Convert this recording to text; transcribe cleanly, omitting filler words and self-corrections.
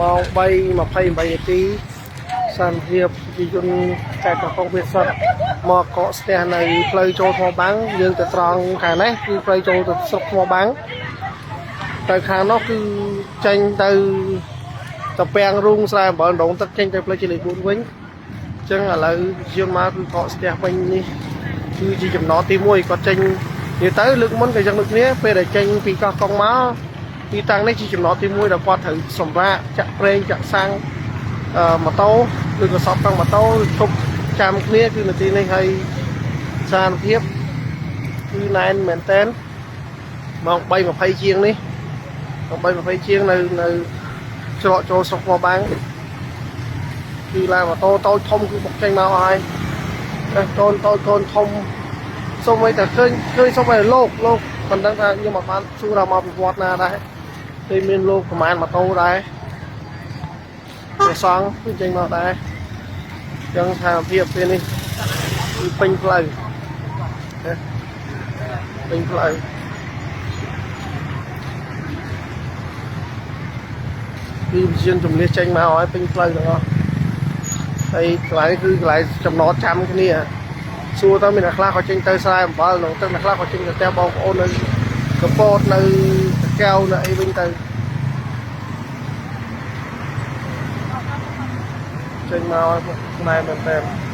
ម៉ោង3:28នាទីសន្តិភាពប្រជាជនខេត្តកោះកុងវាសិតមកកកស្ទះនៅផ្លូវចូលថ្មបាំងយើងទៅត្រង់ខាងនេះគឺផ្លូវចូលទៅស្រុកថ្មបាំងទៅខាងនោះគឺចេញទៅតពាំងរូងស្រែអំបិលដងទឹកចេញទៅផ្លូវជាលេខ4វិញអញ្ចឹងឥឡូវយើងមកគឺកកស្ទះវិញនេះគឺជាចំណតទី1គាត់ចេញនិយាយទៅលើកមុនក៏យ៉ាងដូចគ្នាពេលដែលចេញពីកោះកុងមកទីតាំងនេះជាចំណតទី1ដែលគាត់ត្រូវសម្រាកចាក់ប្រេងចាក់សាំងអឺម៉ូតូឬក៏សពតាំងម៉ូតូឬឈប់ចាំគ្នាគឺនៅទីនេះហើយស្ថានភាពគឺណែនមែនតែនម៉ោង3:20ជាងនេះម៉ោង3:20ជាងនៅនៅច្រកចូលស្រុកថ្មបាំងគឺឡានម៉ូតូតូចធំគឺបុកចេញមកអស់ហើយតែកូនតូចកូនធំសូម្បីតែឃើញឃើញសូម្បីតែលោកលោកមិនដឹងថាខ្ញុំអត់បានសួរថាមកពីវត្តណាដែរឃើញមានលោកប្រហែលម៉ូតូដែរព្រះសង្ឃគឺចេញមកដែរអញ្ចឹងស្ថានភាពពេលនេះគឺពេញផ្លូវណាពេញផ្លូវគឺវិជាជំនះចេញមកឲ្យពេញផ្លូវទាំងអស់ហើយកន្លែងគឺកន្លែងចំណតចាំគ្នាសួរទៅមានអ្នកខ្លះក៏ចេញទៅស្រែអំបិលក្នុងទឹកអ្នកខ្លះក៏ចេញទៅផ្ទះបងប្អូននៅកពតនៅតាកែវនៅអីវិញទៅចេញមកឲ្យណែមែនតើ។